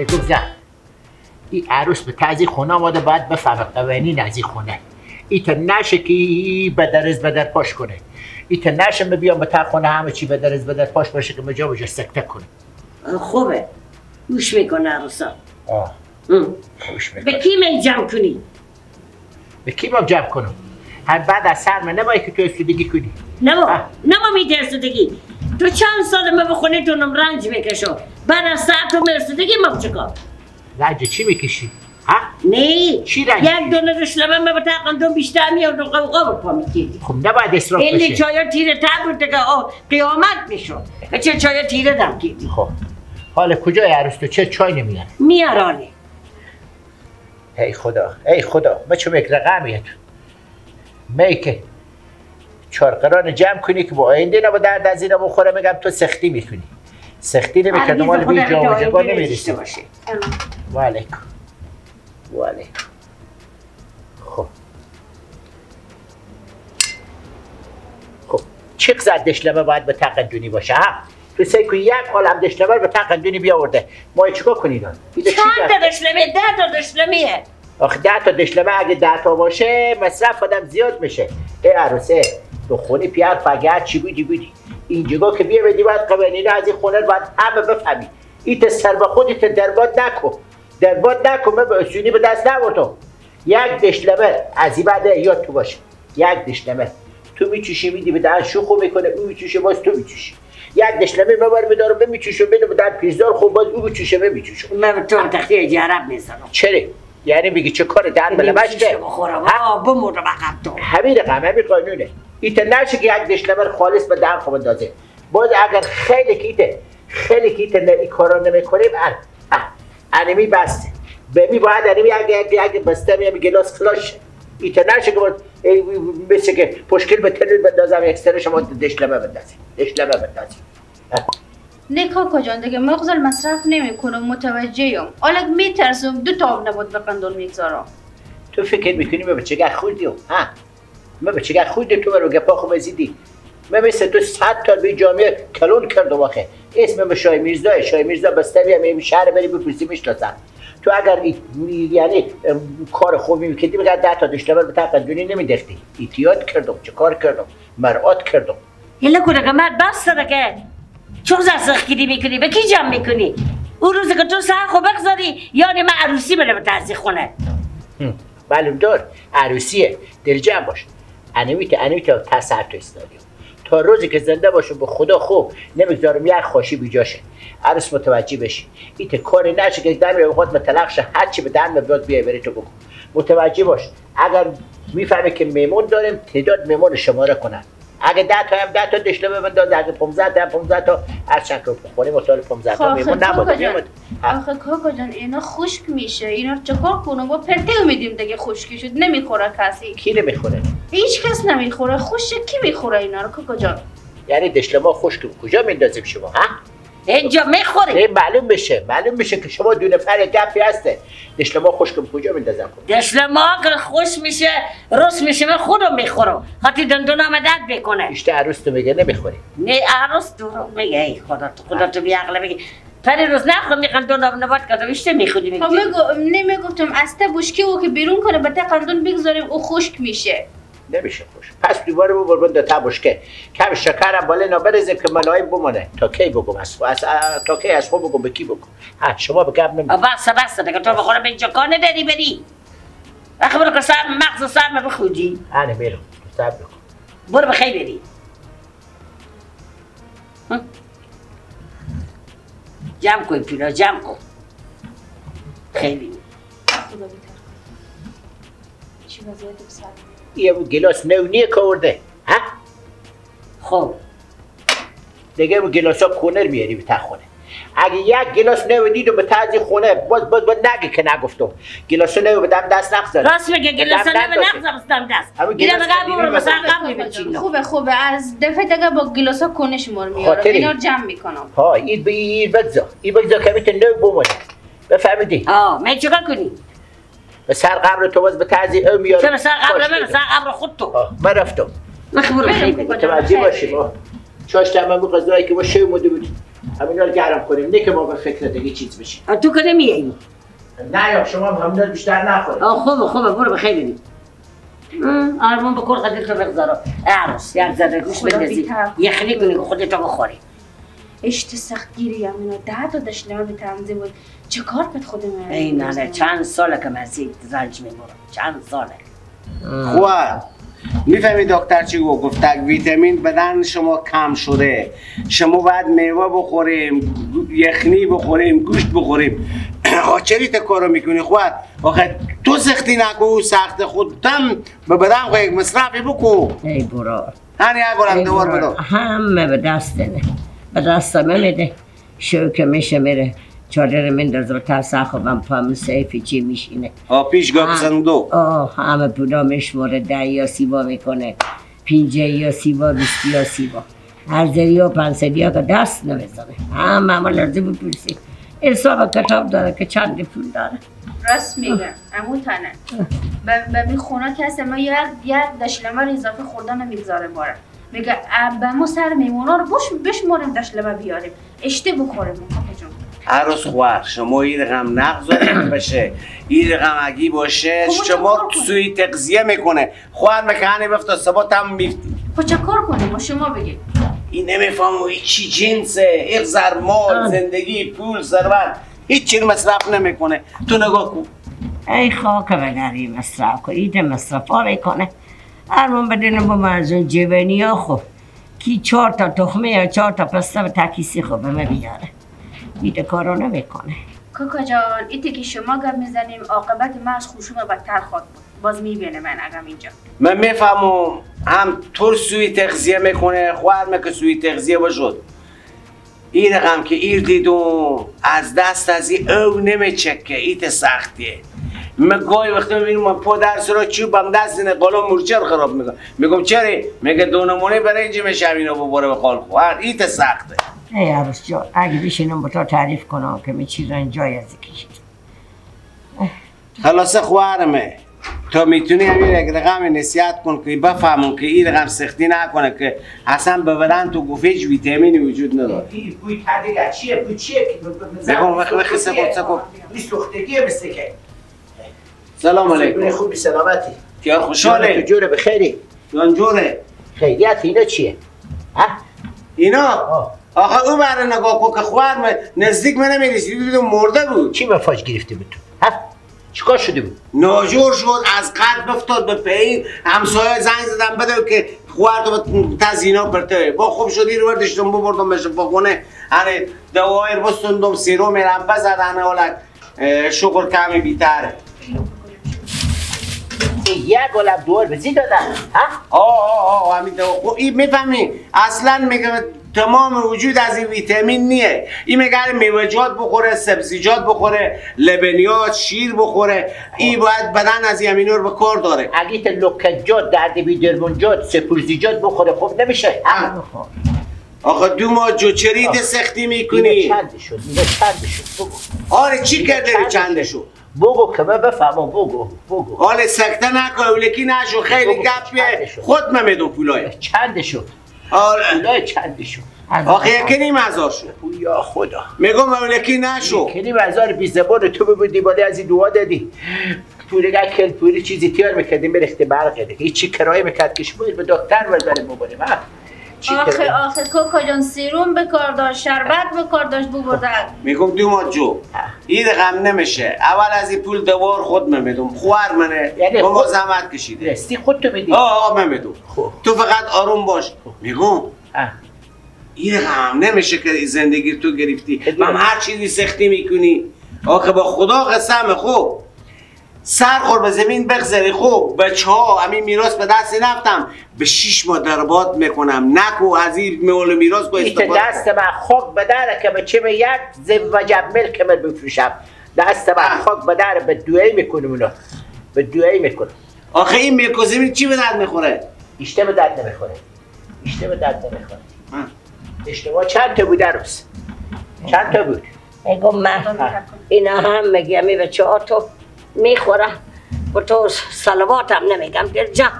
بگو این عروس به تعزی خونه آماده باید بفهمه قوانین از این خونه. ایت نشه که بدرز بدر پاش کنه. ایت نشه بیام به تا خونه همه چی بدرز بدر پاش باشه که مجا بجا سکته کنه. خوبه. گوش میکنه عروسا. آه. گوش میکنه. به کی می جمع کنی؟ به کی ما جمع کنم؟ هر بعد از سر من نباید که تو استودگی کنی. نه نما میده استودگی. تو چند سال ما به خونه تونم رنج میکشم. بعد از سر تو مرسودگی ما چیکار؟ رنج چی میکشی؟ ها؟ نه چی رنج؟ یک دونه رشلمه من به تقندون بیشتر میاد و قوقا پا میکردی. خب نباید اسراف بشه. این چایا تیره تر بود که قیامت میشد. چه چایا تیره دم کردی. خب حالا کجای عروس تو چه چای نمیاره؟ میارانه. ای خدا ای خدا ما چه یک رقمیه تو می که چهار قران جمع کنی که با آینده نبا درد از اینا بخوره. میگم تو سختی میکنی. سختی نمیکردم مال بی جا و جگا نمیرسی. و علیکم و علیکم. خب خب چه زد دشلمه باید به تقدونی باشه ها؟ تو سعی کن یک عالم دشلمه به تقدونی بیاورده. ما چیکار کنید؟ چند تا دشلمه؟ 10 تا دشلمه. آخه 10 تا دشلمه اگه 10 تا باشه مصرف آدم زیاد میشه. ای عروسه تو خونه پیار فقط چی بودی بودی. اینجا که بیا بدی باید قوانین از این خونه باید همه بفهمی. ایت سر به خودت درباد نکن. درباد نکن. من به اصولی به دست نبردم. یک دشلمه از این بعد یاد تو باشه. یک دشلمه تو میچوشی میدی به دهن شوخو میکنه، او میچوشه باز تو میچوشی. یک دشلمه ببر میدارم بمیچوشه میدم به دهن پیزدار خوب باز او میچوشه بمیچوشه. من تو تخته جرب میزنم. چرا؟ یعنی میگی چه کار دهن بلمشته؟ بخورم بمونم عقب تو. همین رقم همین قانونه. ایت نشه که یک دشلمه خالص به دهن خوب اندازه. باز اگر خیلی کیته خیلی کیته این کارا نمیکنیم انمی بسته. به می باید انمی اگه بسته میام گلاس خلاص. ایت نشه که مثل که پشکل به تنور بندازم یک سر شما دشلمه بندازیم. دشلمه بندازیم. نه کاکا جان دیگه مغزل مصرف نمیکنم متوجهم. حالا میترسم 2 تا آب نبات به قندون میگذارم. تو فکر میکنی من بچگه خوردی ها؟ من بچگه خوردی تو برو گپا خوب زیدی. من مثل تو 100 تا به جامعه کلون کردم آخه. اسم من شای میرزا، شای میرزا بسته میام شهر بری بپرسی میشناسم. تو اگر یعنی کار خوبی میکردی میگه 10 تا دشلمه به تقدونی نمیدختی. احتیاط کردم، چه کار کردم، مرعات کردم. یلا کنه مرد بس که چون سختگیری میکنی به کی جمع میکنی؟ اون روز که تو سر خو بگذاری یعنی من عروسی بره به تعزیه خونه. معلوم دار عروسیه دل جمع باش. انیمیت تا سر تو استادیوم تا روزی که زنده باشم به خدا خوب نمیگذارم یک خاشی بیجاشه. عروس متوجه بشی ایت کاری نشه که دم اوقات متلق شه هر چی به دم بیاد بیای بری تو بکن. متوجه باش اگر میفهمه که میمون داریم تعداد میمون شماره کنن. اگه 10 تا هم 10 تا دشلمه بنداز، اگه 15 تا هم 15 تا، هر چند که بخوریم مثلا 15 تا میمون نبود. آخه کاکا جان اینا خشک میشه، اینا چیکار کنم؟ با پرته میدیم دیگه خشکی شد نمیخوره کسی. کی نمیخوره؟ هیچ کس نمیخوره. خشک کی میخوره اینا رو کاکا جان؟ یعنی دشلمه خشک کجا میندازیم شما ها؟ اینجا میخوری؟ معلوم میشه، معلوم میشه که شما دو نفر گپی هسته. دشلما خشک کجا میندازم؟ دشلما که خوش میشه رس میشه من خودم میخورم. خاطر دندونم درد میکنه. بیشتر عروس تو میگه نمیخوری؟ نه عروس تو میگه. ای خدا تو خدا تو بی عقل میگه. پری روز نخور میخوام دندونم نبات کردم بیشتر میخوری میگه. خب نمیگفتم از ته بشکی او که بیرون کنه به ته قندون بگذاریم او خشک میشه. نمیشه خوش. پس دوباره ببر بند تا بشکه کم شکرم بالا نبرزیم که ملایم بمونه. تا کی بگم از تا کی از خود بگم به کی بگم؟ ها شما به گپ نمی. بس بس دیگه تو بخوره به اینجا کار نداری بری. آخه برو که سر مغز سر ما بخوری. انا میرم صبر کن. برو بخیر بری. جمع کن پیرا جمع کن. خیلی. خدا بیتر. چی وضعیت بسر؟ یه گلاس نو نیه که آورده ها؟ خب دیگه اون گلاس ها کونر میاری به خونه. اگه یک گلاس نو دیدم به تعزی خونه باز باز باز نگه که نگفتم گلاس نو به دم دست نخزد. راست میگه گلاس نو نخزد دم دست. اینا بگم برو مثلا قبل میبچین. خوبه خوبه از دفعه دیگه با گلاس ها کونه شمار میارم اینا رو جمع میکنم. ها این بگذار این بگذار که میتونه نو بمونه. بفهمیدی؟ آه من چیکار کنی؟ به سر قبر تو باز به تعزیه او میارم. چرا سر قبر من؟ سر قبر خود تو. من رفتم. متوجه باشیم. چاشتم من غذایی که با شی اومده بود. همینا رو گرم کنیم، نه که ما به فکر دیگه چیز بشیم. تو که نمیایی؟ نه یا شما هم همینا بیشتر نخورید. خوبه خوبه، برو بخیر ببین. آرمان به کل قدرت رو بگذارم. عروس یک ذره گوش بندازی یخنی کنی که خودت رو بخوری. اشت سختگیری همینا 10 تا دشلمه به تنظیم بود. چه کار بد خود من؟ ای نه چند ساله که من رنج میبرم، چند ساله. خواه میفهمی دکتر چی گفت؟ گفت ویتامین بدن شما کم شده، شما باید میوه بخوریم، یخنی بخوریم، گوشت بخوریم. چرا تا کارو میکنی خواه؟ آخه تو سختی نکو، سخت خودتم به بدن خو یک مصرفی بکو. ای برو هنی یک گلم دوار بده. همه به دست نه، به دست میده. شو که میشه میره چادر میندازه و تا خوبم پا سیفی چی میشینه. پیش گاب صندوق. همه پولا میشماره، 10 یا 30 میکنه، 5 یا 30 20 یا 30 هر ذری و 500 که دست نمیزنه. همه همه لرزه بپرسی حساب کتاب داره که چند پول داره. راست میگه عمو تنه به می خونه کسی ما یک دشلمه رو اضافه خوردن نمیگذاره باره. میگه به ما سر میمونا رو بشماریم دشلمه بیاریم اشته بخوریم. عروس خوار شما این رقم نقض بشه، این رقم اگی باشه شما سوی تغذیه میکنه. خوار مکنه بفتا سبا تم میفتی. خب چه کار کنیم ما شما بگید؟ این نمیفهمو هیچی جنسه، یک زر مال، زندگی، پول، ثروت، هیچ چیز مصرف نمیکنه. تو نگاه کن. ای خاک بدری مصرف کن، ایده مصرف ها میکنه. ارمان بدنم با مرزون جبنی ها خب کی 4 تا تخمه یا 4 تا پسته به تکیسی خب به من بیاره. ایده کارو نمیکنه. کاکا جان ایته که شما گپ میزنیم عاقبت من از خشوم بدتر خواد بود. باز میبینه من اگم اینجا. من میفهمم هم طور سوی تغذیه میکنه، خوارمه که سوی تغذیه بشد. این رقم که ایر دیدم از دست از این او نمیچکه، ایت سختیه. من گاهی وقتی میبینم من پا درس را چوبم دست اینه قالا مورچه رو خراب میکنم. میگم چرا؟ میگه دو نمونه برنج میشه اینا ببره به خال خوار. ایت سخته. ای عروس جان اگه بشینم با تو تعریف کنم که می چیزا جای از کشید. خلاصه خوارمه تا میتونی همین یک رقم نصیحت کن که بفهمون که این رقم سختی نکنه که اصلا به بدن تو گفت هیچ ویتامینی وجود نداره. این بوی تدیگه چیه؟ بوی چیه؟ بگم وقت سکو این سوختگیه مثل که. سلام علیکم. خوبی سلامتی. تیار خوشحاله. جوره بخیری. جان جوره. خیریت اینا چیه؟ ها؟ اینا؟ آخه او برای نگاه کن که خوار نزدیک من نمیرسید، دیدم مرده بود. چی مفاج گرفته بود تو؟ ها؟ چیکار شده بود؟ ناجور شد، از قد افتاد به پایین. همسایه زنگ زدن بده که خوار تو تزینا پرته. با خوب شدی رو برداشتم ببردم به شفاخونه. آره دوای بستوندم، سیروم رمپه زدن، حالت شکر کمی بیتره. یک گلم دوار بزی دادن. ها؟ آه همین دوا. این میفهمی اصلا میگه تمام وجود از این ویتامین نیه. این میگه میوه‌جات بخوره، سبزیجات بخوره، لبنیات، شیر بخوره. این باید بدن از این امینو رو به کار داره. اگه تا لکجات، درد بیدرمونجات، سپوزیجات بخوره خوب نمیشه. آخه دو ماه جوچریت سختی میکنی. چند شد؟ اینا چند شد؟ بگو. آره چی کرده چند شد؟ بگو که من بفهمم. بگو بگو. حالا سکته نکن، اولکی نشو، خیلی گپیه. خود من میدم پولای. چند شد؟ آره پولای چند شد؟ آخه 1.5 هزار شد. یا خدا. میگم اولکی نشو. 1.5 هزار بی زبان تو ببودی بالا از این دعا دادی. پولی کل پولی چیزی تیار میکردیم برخته برق دیگه. هیچ کرایه میکرد که شما به دکتر بزنیم ببریم. آخه آخه کوکا جان سیروم به کار داشت، شربت به کار داشت ببردن. میگم دو ماه جو این رقم نمیشه. اول از این پول دوار خود من میدم، خوار منه، یعنی با ما زحمت کشیده. رستی خود تو میدی؟ آه من میدم. تو فقط آروم باش. میگم این رقم نمیشه که زندگی تو گرفتی، من هر چیزی سختی میکنی. آخه با خدا قسم خوب سر خور به زمین بگذری. خوب بچه ها همین میراث به دست نفتم به 6 ماه درباد میکنم. نکو از این مال میراث کو استفاده. دست من خاک به دره که به چه یک وجب ملک من بفروشم. دست من خاک به دره، به دوی میکنم اونا، به دوی میکنم. آخه این ملک و زمین چی به درد میخوره؟ اشته به درد نمیخوره. اشته به درد نمیخوره. اشتباه چند تا بود عروس؟ چند تا بود؟ میگم من اینا هم میگم این بچه ها تو میخورم با تو صلوات هم نمیگم دل جان.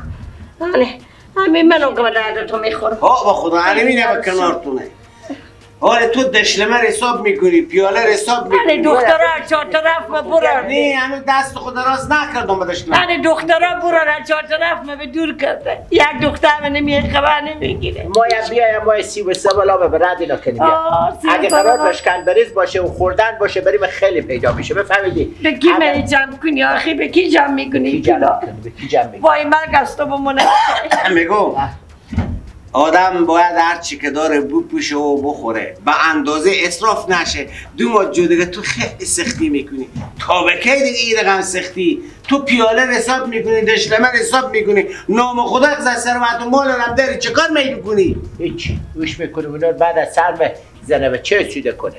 همین منو که به درد تو میخورم. ها با خدا همینه به کنارتونه. آره تو دشلمه حساب میکنی، پیاله حساب میکنی. من دخترا چهار طرف ما برن. نه هنوز دست خود راست نکردم به دشلمه. من دخترا برن چهار طرف ما به دور کرده. یک دختر من نمیه خبر نمیگیره. ما بیایم ما 33 بالا به رد اینا کنیم. اگه قرار بشکن بریز باشه و خوردن باشه بریم خیلی پیدا میشه، بفهمیدی؟ به کی من جمع کنی آخی؟ به کی جمع میکنی؟ به کی جمع میکنی؟ وای مرگ از تو بمونه. میگم آدم باید هر چی که داره بپوشه و بخوره، به اندازه اسراف نشه. دو ماه دیگه تو خیلی سختی میکنی. تا به کی دیگه این رقم سختی؟ تو پیاله حساب میکنی، دشلمه حساب میکنی، نام خدا از ثروت و مال هم داری، چه کار میکنی؟ هیچ. گوش میکنی اونا بعد از سر به زنه به چه سوده کنه.